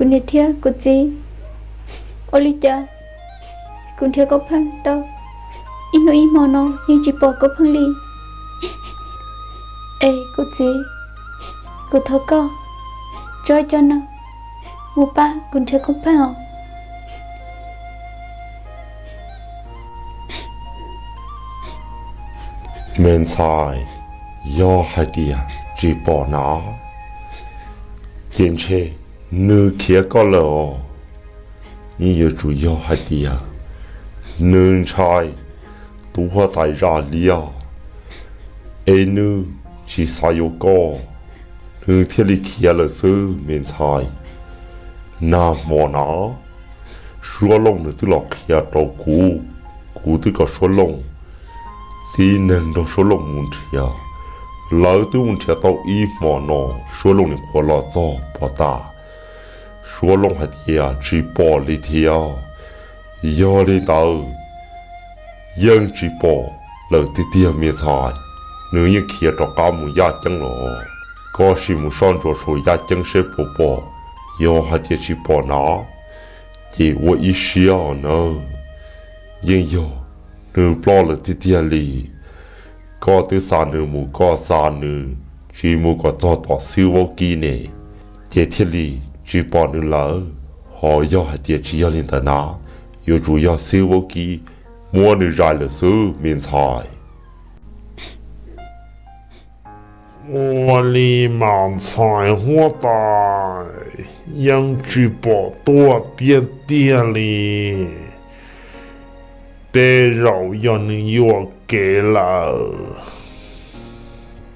Kuv niam thiab kuv txiv, ua li cas kuv nrhiav Koob Pheej tau ib hnub ib hmo no yeej tsis pom Koob Pheej li? Es kuv txiv, kuv thov koj tso cov neeg mus pab kuv nrhiav Koob Pheej os. Me ntxhais, yog hais tias tsis pom na, ces ntshe nws khiav koj lawm os. Yeej yuav tsum yog hais tias nws ntshai tus huab tais zaj liab, es nws tsis xav yuav koj, nws thiaj li khiav lawm xwb me ntxhais. Nag hmo na, Suab Looj nws twb los qhia rau kuv, kuv twb kom Suab Looj txiv neeg nrog Suab Looj mus nrhiav. Lawv twb mus nrhiav tau ib hmo no, Suab Looj nim qhuav los txog puag ta, Suab Looj hais tias tsis pom li thiab. Yog li ntawd, yeej tsis pom lawm tiag tiag me ntxhais. Nws yeej khiav rov qab mus yaj ceeb los. Koj sim mus soj ntsuam saum yaj ceeb seb puas pom. Yog hais tias tsis pom na, ces ua ib siab nawb. Yeej yog nws ploj lawm tiag tiag li. Koj twb xa nws mus, koj xa nws tsis mus kom txog tom xib vaub kib ne, ces thiaj li tsis pom nws lawm. Ho yog hais tias tsis yog li ntawd na, yuav tsum yog xib vaub kib muab nws zais lawm xwb me ntxhais. Ua li mas ntxhais huab tais, yeej tsis pom tuaj tiag tiag li. Tej zaum yog nws yuam kev lawm,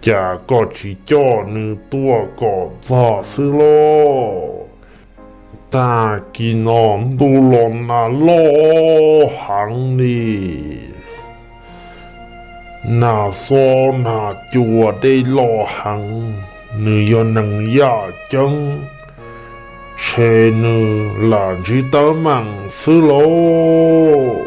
cas koj tsis coj nws tuaj kom txog xwb lauj? Tag kis no ntuj los nag loj heev li, nag xob nag cua dej loj heev, nws yog neeg yaj ceeb, ntshe nws lam ntsib teeb meem xwb lauj.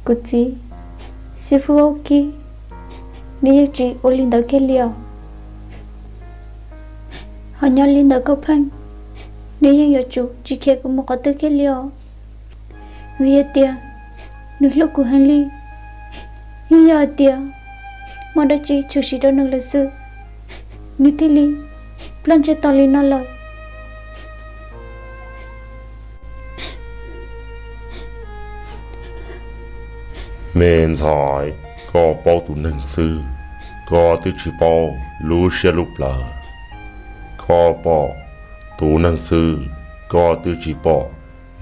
Kuv txiv, xib fwb vaub kib, nws yeej tsis ua li ntawd kiag li os. Ho nyob li ntawd Koob Pheej, nws yeej yuav tsum tsis khiav kuv mus qhov twg kiag li os. Vim hais tias nws hlub kuv heev li. Yeej yog hais tias muaj dab tsi tshwm sim rau nws lawm xwb, nws thiaj li ploj ntsej tog li no lawm. Me ntxhais, koj paub tus neeg xwb, koj twb tsis paub lub siab lub plawv. Koj pom tus neeg xwb, koj twb tsis pom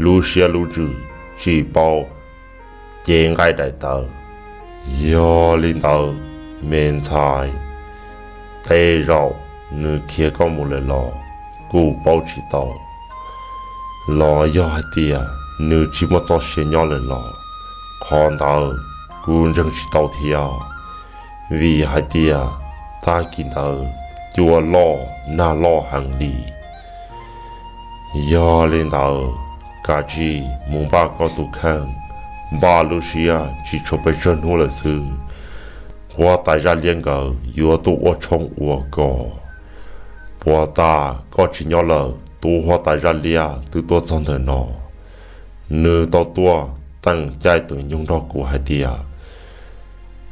lub siab lub ntsws, tsis paub cev nqaij daim tawv. Yog li ntawd, me ntxhais, tej zaum nws khiav koj mus lawm los kuj paub tsis tau, los yog hais tias nws tsis muaj txoj sia nyob lawm los, qhov ntawd kuj ntseeg tsis tau thiab. Vim hais tias tag kis ntawd cua loj nag loj heev li. Yog li ntawd, kav tsij mus npaj koj tus kheej, npaj lub siab tsis tshua pes tsawg hnub lawm xwb. Huab tais Zaj Liab nkawd yuav tuaj ua tshoob ua kos. Puag ta koj tsis nyob lawm, tus huab tais Zaj Liab twb tuaj txog ntawm no. Nws tau tuaj teem caij teem nyoog nrog kuv hais tias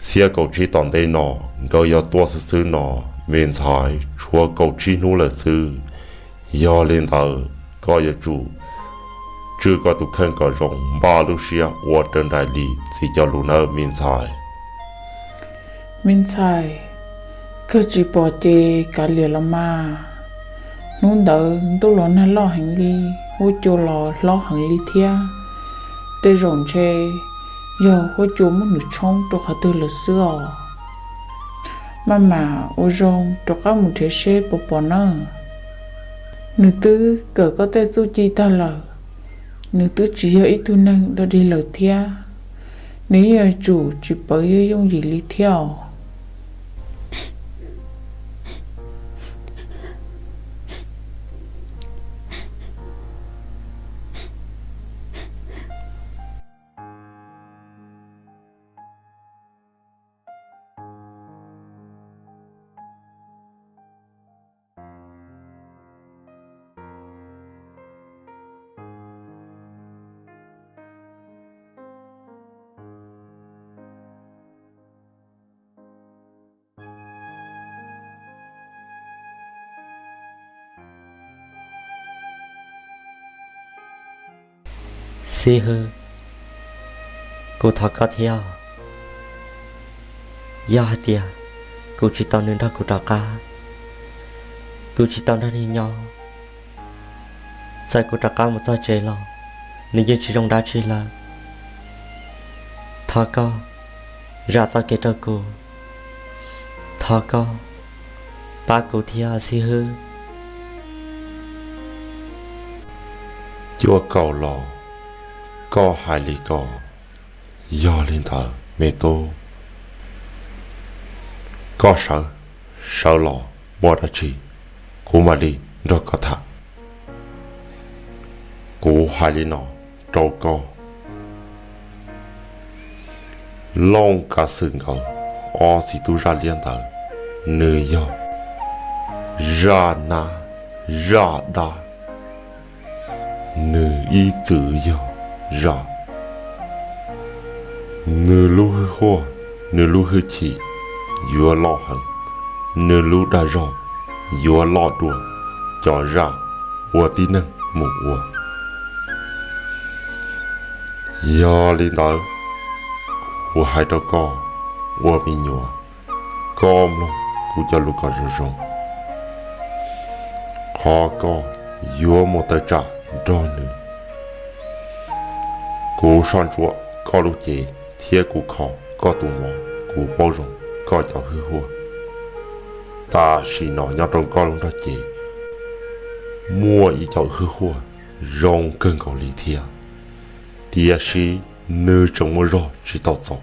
xiab kaum tsib tom ntej no nkawd yuav tuaj xwb xwb no, me ntxhais, tshuav kaum tsib hnub lawm xwb. Yog li ntawd, koj yuav tsum tswj koj tus kheej kom zoo, npaj lub siab ua raws nraim li txiv cov lus nawb me ntxhais. Me ntxhais, kawg tsis pom ces kav liam los mas. Hnub ntawd ntuj los nag loj heev li, huab cua los hlob heev li thiab. Tej zaum ntshe yog huab cua muab nws tshoob rau qhov twg lawm xwb os. Maj mam ua zoo rov qab mus nrhiav seb puas pom nawb. Nws twb kawm koj tej txuj ci tag lawm, nws twb tsis yog ib tug neeg dog dig lawm thiab. Nws yeej yuav tsum tsis pawv yooj yooj yim li thiab os. Xib hwb, kuv thov koj thiab. Yog hais tias kuv tsis tau nws nrog kuv rov qab, kuv tsis tau nrog nws nyob, txawm kuv rov qab mus txog tsev los nws yeej tsis zoo dab tsi lawm. Thov koj zam txoj kev rau kuv, thov koj pab kuv thiab xib hwb. Cuaj kaum los, koj hais li ko. Yog li ntawd me tub, koj sawv, sawv los ua dab tsi, kuv mam li nrog koj tham. Kuv hais li no rau koj, Looj Kav Xwm nkawd ob txiv tub zaj liab ntawd, nws yog zaj nab zaj dab, nws ib txwm yog zaj. Nws lub hwj huaj, nws lub hwj chim yuav loj heev, nws lub dag zog yuav loj dua cov zaj uas tib neeg mus ua. Yog li ntawd, kuv hais rau koj ua me nyuam, koj mloog kuv cov lus kom zoo zoo. Qhov koj yuav mus tawm tsam nrog nws, kuv soj ntsuam koj lub cev thiab kuv kho koj tus mov, kuv paub zoo koj cov hwj huaj. Tam sim no nyob rau koj lub nrog cev muaj ib co hwj huaj zoo kawg nkaus li thiab, tiam sis nws tseem muaj zog tsis tau txaus.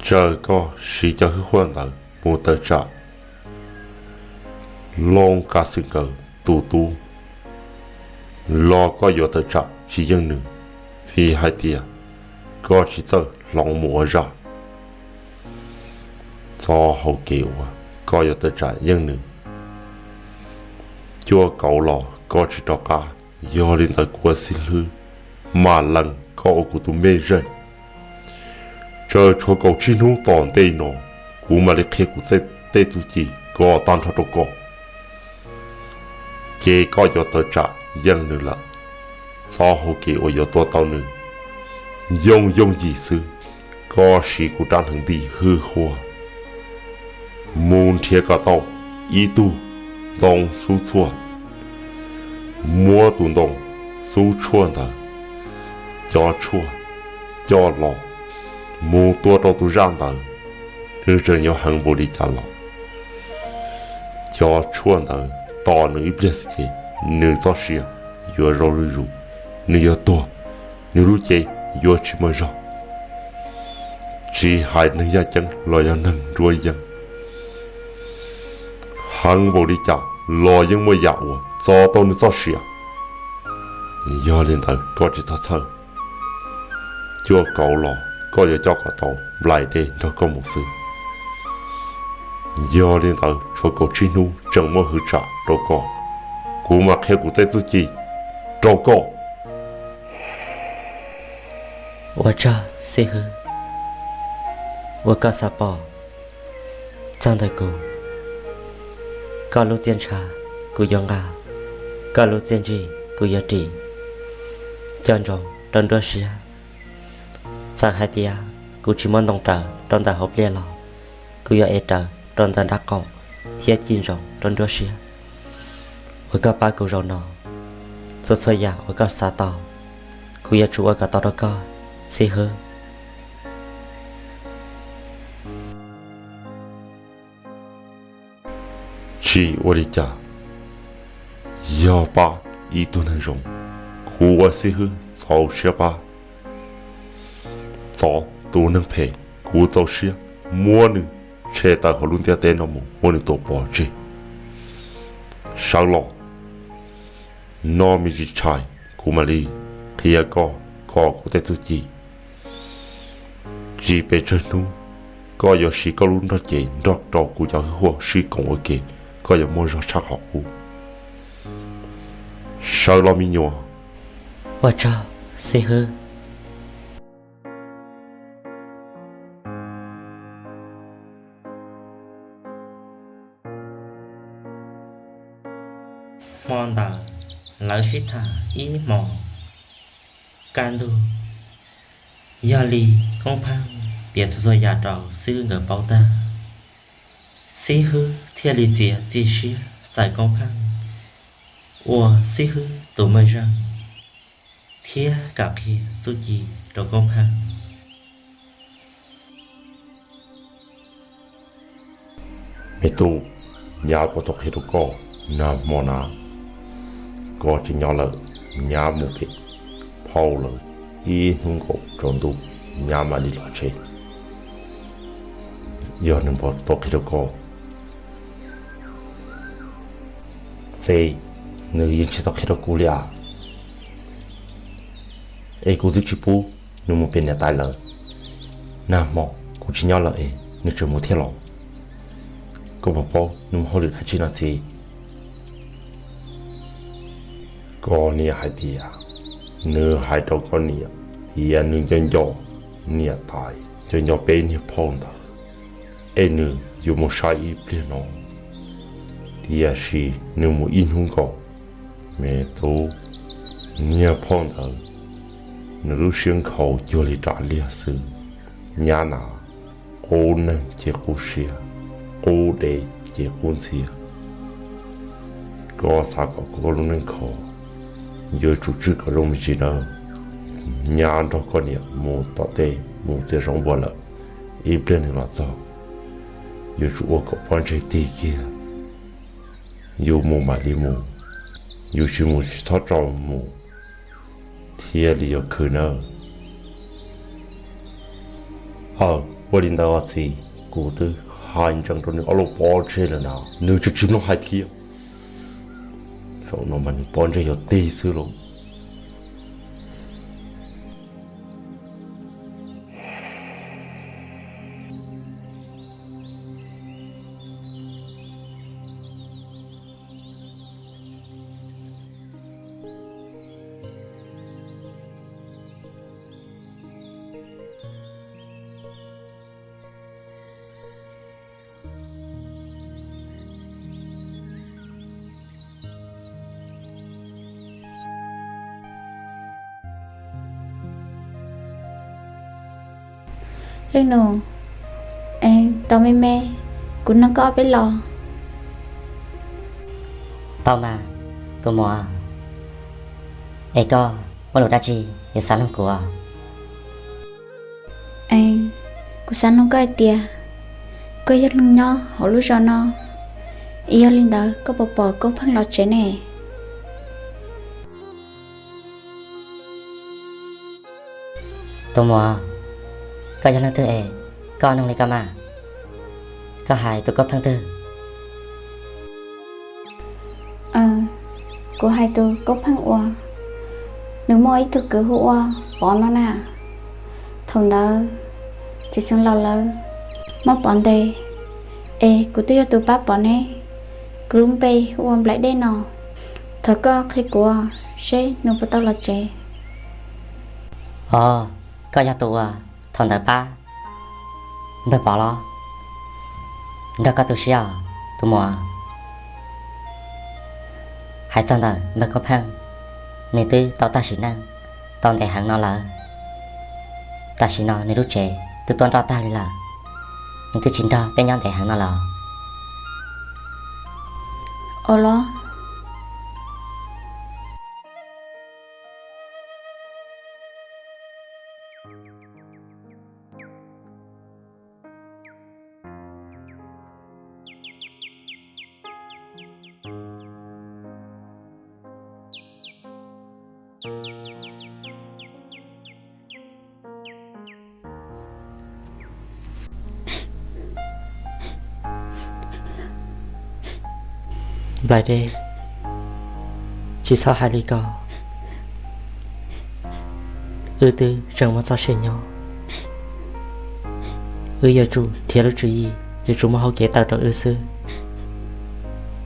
Txawm koj siv cov hwj huaj ntawd mus tawm tsam Looj Kav Xwm nkawd tus tub los koj yuav tawm tsam tsis yeej nws, vim hais tias koj tsis txawj hloov mus ua zaj. Txoj hau kev uas koj yuav tawm tsam yeej nws, cuaj kaum los koj tsis rov qab. Yog li ntawd kuv ua xib hwb mam lees koj ua kuv tus mej zeej. Txawm tshuav kaum tsib hnub tom ntej no, kuv mam li qhia kuv tej txuj ci kom tag nrho rau koj, ces koj yuav tawm tsam yeej nws lawm. Txoj hau kev uas yuav tua tau nws yooj yooj yim xwb. Koj siv kuv rab hneev nti hwj huaj mus nrhiav kom tau ib tug ntoo xub tshuaj, muab tus ntoo xub tshuaj ntawd cov tshuaj coj los mus tua rau tus zaj ntawd, nws tseem yuav heev npaum li cas los cov tshuaj ntawd tos nws ib pliag xwb ces nws txoj sia yuav zoo zuj zus, nws yuav tuag, nws lub cev yuav tsis muaj zog. Tsis hais neeg yaj ceeb los yog neeg nruab yeeb, heev npaum li cas los yeej muaj yam uas txo tau nws txoj sia. Yog li ntawd koj tsis txhob txhawj, cuaj kaum los koj yuav coj kom tau nplaim dej nrog koj mus xwb. Yog li ntawd tshuav kaum tsib hnub tseem muaj hwv tsam rau koj, kuv mam qhia kuv tej txuj ci rau koj. Ua tsaug xib hwb uas koj xav pom txog ntawm kuv. Koj lub txiaj ntsha kuv yuav nqa, koj lub txiaj ntsig kuv yuav ris, coj ntsoov rau nruab siab. Txawm hais tias kuv tsis muab ntoo raws rau ntawm hauv pliaj los kuv yuav ev raws rau ntawm nraub qaum thiab cim ntsoov rau nruab siab. Uas koj pab kuv zaum no, txhua txhua yam uas koj xav tau, kuv yuav tsum ua kom tau rau koj, xib hwb. Tsis ua li cas, yog pab ib tug neeg zoo, kuv ua xib hwb txaus siab pab. Txov tus neeg phem, kuv txaus siab muab nws tshem tawm hauv lub ntiaj teb no mus, muab nws tua pov tseg. Sawv los, noj me ntsis tshais, kuv mam li qhia koj, koj kuv tej txuj ci. Tsis pes tsawg hnub, koj yuav siv koj lub nrog cev nrog rau kuv cov hwj huaj sib koom ua ke, koj yuav muaj zog tshaj qhov qub. Sawv los me nyuam. Ua tsaug xib hwb. Hmo ntawd lawv sib tham ib hmos, kaj ntug. Yog li Koob Pheej piav txhua txhua yam rau xib hwb nkawd paub tag, xib hwb thiaj li txiav txim siab txais Koob Pheej ua xib hwb tus meej zeej thiab kam qhia txuj ci rau Koob Pheej. Me tub, nyab puas tau qhia rau koj, nag hmo na koj tsis nyob lawm, nyab mus pem phauj lawv ib hnub nkaus tsaus ntuj, nyab mam li los tsev. Yog nws puas tau qhia rau koj? Txiv, nws yeej tsis tau qhia rau kuv li as. Es kuv twb tsis pub nws mus pem niam tais lawv. Nag hmo kuv tsis nyob lawm es nws tseem mus thiab los? Koj puas paub nws mus hauj lwm dab tsi no txiv? Koj niam hais tias nws hais rau koj niam tias nws nco nco niam tais, nco nco peb niag phauj ntawd, es nws yuav mus saib ib pliag no, tiam sis nws mus ib hnub nkaus. Me tub, niag phauj ntawd nws lub siab nkhaus cuag li rab liag xwb. Nyab na, qub neeg ces qub siab, qub dev ces qub ntxhiab. Koj xav kom koj lub neej khov, yuav tsum tswj kom zoo me ntsis nawb. Nyab nrog koj niam mus tom teb mus txiav zaub npua lawm, ib pliag nws los txog, yuav tsum ua kom pob ntseg tig kiag. Yus mus mam li mus, yus tsis mus tsis txhob tso mus, thiaj li yuav khwv nawb. Aw, ua li ntawd os txiv, kuv twb hais ntsees rau nws ob lub pob ntseg lawm na, nws tseem tsis mloog hais thiab. Zaum no mas nws pob ntseg yuav tig xwb lauj. Leej nus, tos me me, kuv nug koj ob peb los. Tau mas, tus muam, es koj muaj lus dab tsi yuav xav nug kuv? Kuv xav nug koj hais tias, koj yog neeg nyob hauv lub zos no, es yog li ntawd koj puas pom Koob Pheej los tsev ne? Tus muam, koj yog leej twg es koj nug li ko mas? Koj hais tus Koob Pheej twg? Kuv hais tus Koob Pheej uas nws muaj ib tug kwv hu ua Pov no na. Thaum ntawd txiv xeev laus lawv muab Pov ntes, es kuv twb yog tus pab Pov ne. Kuv lub npe hu ua Nplaim Dej no. Thov koj qhia kuv seb nws puas tau los tsev. Os, koj yog tus uas thaum ntawd pab npawg Pov los? Nrog koj tu siab os tus muam. Hais txog ntawm npawg Koob Pheej, nws twb tau tag sim neej, tau ntev heev no lawm. Tam sim no nws lub tsev twb tuaj nroj tag li lawm, nws twb tsis nrog peb nyob ntev heev no lawm. Ua los. Nplaim Dej, tsis txhob hais li ko. Wb twb tseem muaj txoj sia nyob, wb yuav tsum nrhiav lub tswv yim, yuav tsum muaj hauv kev tawm rau wb xwb.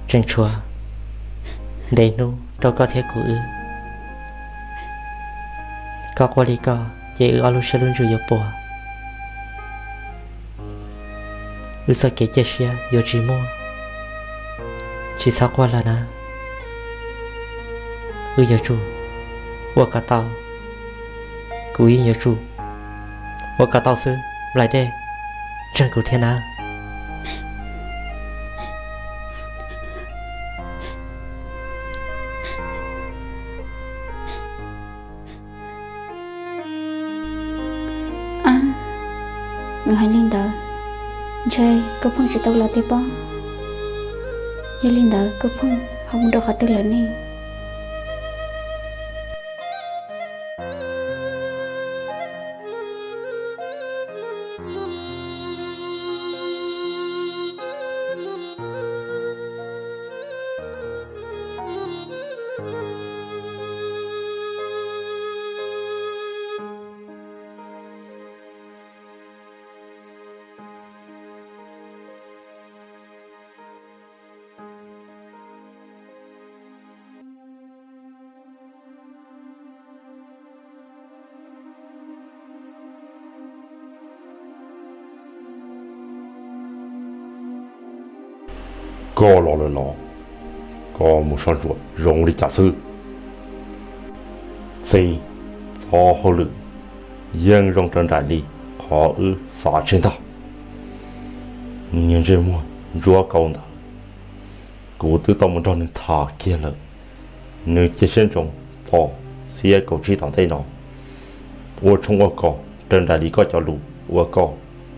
Tseem tshuav ntev hnub rau koj thiab kuv wb. Koj quaj li ko ces wb ob lub siab lub ntsws yuav puas. Wb txoj kev cia siab yuav tsis muaj. Tsis txhob quaj lawm na. Wb yuav tsum ua kom tau Kuv yeej yuav tsum ua kom tau xwb. Nplaim Dej, ntseeg kuv thiab na. Nws hais li ntawd, ntshe Koj Phooj tsis tau los tiag pob. Yog li ntawd Koj Phooj ho mus rau qhov twg lawm ne? Koj los lawm los, koj mus soj ntsuam zoo li cas xwb? Txiv, txoj hauj lwm yeej zoo raws nraim li qhov wb xav tseg ntag. Niag ntsej muag ntsuab kaus ntawd, kuv twb tau mus nrog nws tham kiag lawm. Nws cia siab ntsoov tom xiab kaum tsib tom ntej no ua tshoob ua kos raws nraim li koj cov lus uas koj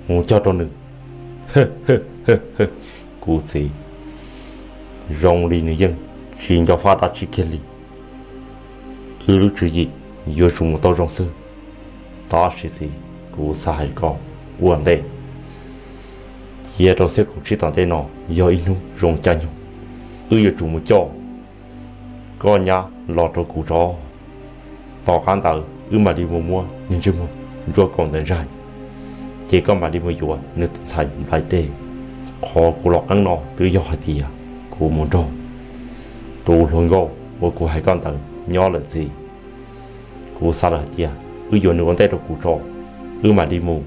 mus cog rau nws. Kuv txiv, zoo li nws yeej tsis nco fab dab tsi kiag li. Wb lub tswv yim yuav tsum mus tau zoo xwb. Tab sis txiv, kuv xav hais koj ua ntej, cia rau xiab kaum tsib tom ntej no yog ib hnub zoo caij nyoog, wb yuav tsum mus coj koj nyab los rau kuv tso. Tom qab ntawd wb mam li mus muab niag ntsej muag ntsuab kaus ntawd ntsaig, ces koj mam li mus yuav nws tus ntxhais Nplaim Dej. Qhov kuv los qeeb no twb yog hais tias kuv mus nrog tus hluas nkauj uas kuv hais koj ntawd nyob lawm txiv. Kuv xav lawm hais tias wb yuav nws ua ntej rau kuv tso, wb mam li mus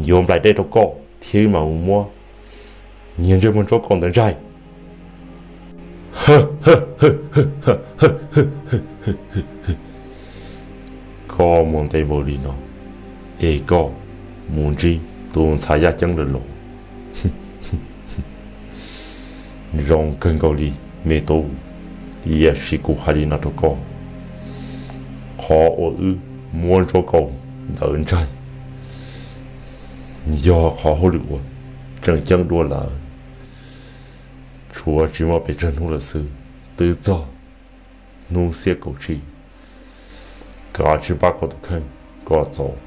yuav Nplaim Dej rau koj thiab wb mam mus muab niag ntsej muag ntsuab kaus ntawd ntsaig. Koj muaj ntev npaum li no es koj mus ntsib tus ntxhais yaj ceeb lawm los? Zoo kawg nkaus li me tub, tiam sis kuv hais li no rau koj, qhov uas wb muab ntsuab kaus ntawd ntsaig yog qhov hauj lwm uas tseem ceeb dua lawm. Tshuav tsis muaj pes tsawg hnub lawm xwb twb txog hnub xiab kaum tsib. Kav tsij npaj koj tus kheej kom txaus,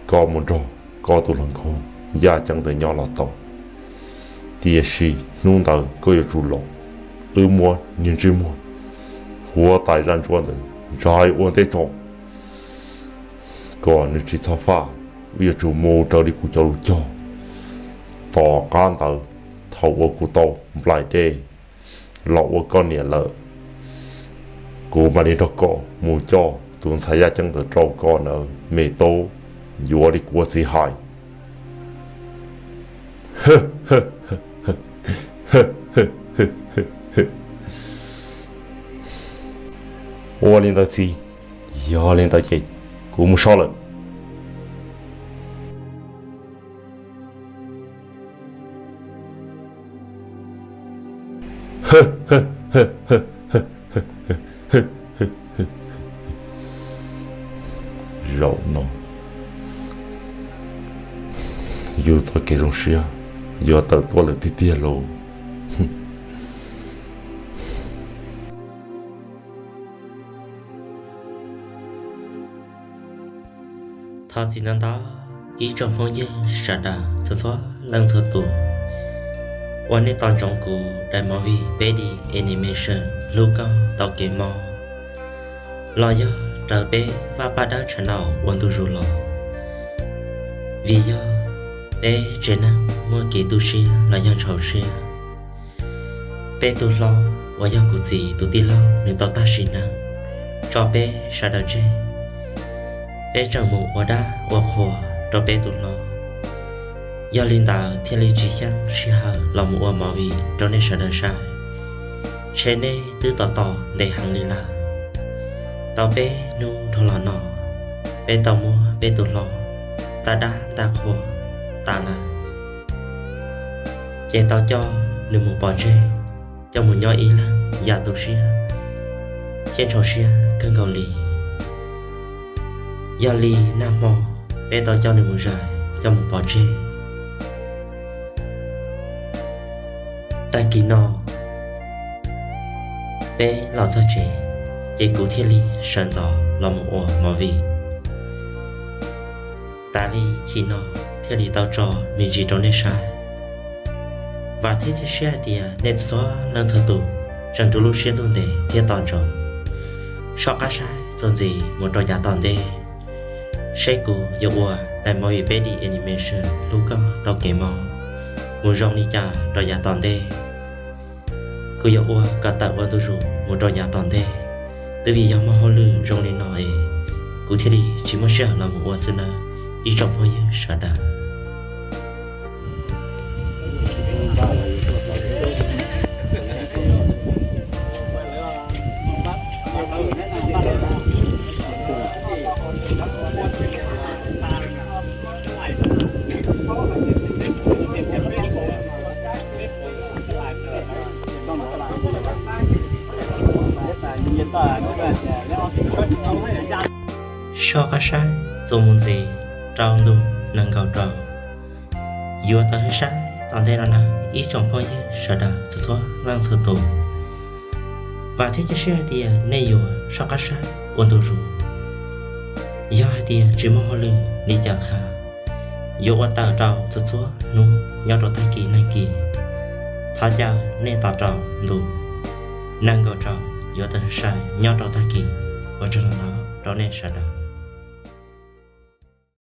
koj mus nrog koj tus hluas nkauj yaj ceeb ntawd nyob los tau. Tiam sis hnub ntawd koj yuav tsum los, wb muab niag ntsej muag huab tais zaj ntsuab ntawd ntsaig ua ntej tso, kom nws tsis txhob faj. Wb yuav tsum mus raws li kuv cov lus cog. Tom qab ntawd, thaum uas kuv tau Nplaim Dej los ua koj niam lawm, kuv mam li nrog koj mus coj tus ntxhais yaj ceeb ntawd rau koj nawb me tub, yuav li kuv ua txiv hais. Ua li ntawd txiv, yog li ntawd ces kuv mus so lawm. Zaum no yus txoj kev zoo siab yuav tawm tuaj lawm tiag tiag lauj. Thov txim ntau ntau ib tsoom phooj ywg sawv daws txhua txhua leej txhua tus uas nej tos ntsoov kuv daim movie Peb D Animation hlub koj tau kev mob, los yog raws peb Vaj Paj Dawb channel ua ntu zus los. Vim yog peb tsev neeg muaj kev tu siab los yog txhaum siab, peb tus hlob uas yog kuv txiv tus tij laug nws tau tag sim neej tso peb sawv daws tseg. Peb tseem mus ua dab ua qhua rau peb tus hlob, yog li ntawd thiaj li tsis xyeej sij hawm los mus ua movie rau nej sawv daws saib. Ntshe nej twb tos tos ntev heev li lawm. Tau peb hnub dhau los no, peb tau muab peb tus hlob ntaj dab ntaj qhua tas lawm, ces tau coj nws mus pov tseg, coj mus nyob ib leeg yam tu siab thiab ntxhov siab kawg nkaus li. Yog li nag hmo peb tau coj nws mus zais, coj mus pov tseg. Tag kis no peb los txog tsev, ces kuv thiaj li sawv ntxov los mus ua movie. Tas li chim no thiaj li tau tso me ntsis rau nej saib. Vam thiab cia siab hais tias nej txhua leej txhua tus tseem nrug lub siab ntuj ntev thiab tos ntsoov soj qab saib txuas ntxiv mus rau yav tom ntej, seb kuv yuav ua daim movie peb D animation hlub koj tau kev mob mus zoo li cas rau yav tom ntej. Kuv yuav ua kom tawm ua ntu zus mus rau yav tom ntej, twb vim yog muaj hauj lwm zoo li no es kuv thiaj li tsis muaj sij hawm los mus ua xwb nawb ib tsoom phooj ywg sawv daws. Soj qab saib txuas mus ntxiv rau ntu nees nkaum rau, yuav tau saib tom ntej no na ib tsoom phooj ywg sawv daws txhua txhua leej txhua tus. Vam thiab cia siab hais tias nej yuav soj qab saib ua ntu zus. Yog hais tias tsis muaj hauj lwm li cas qha, yuav ua tawm rau txhua txhua hnub nyob rau tag kis neeg kis. Thov caw nej tos rau ntu nees nkaum rau yuav tau sai nyob rau tag kis. Ua tsaug ntau rau nej sawv daws.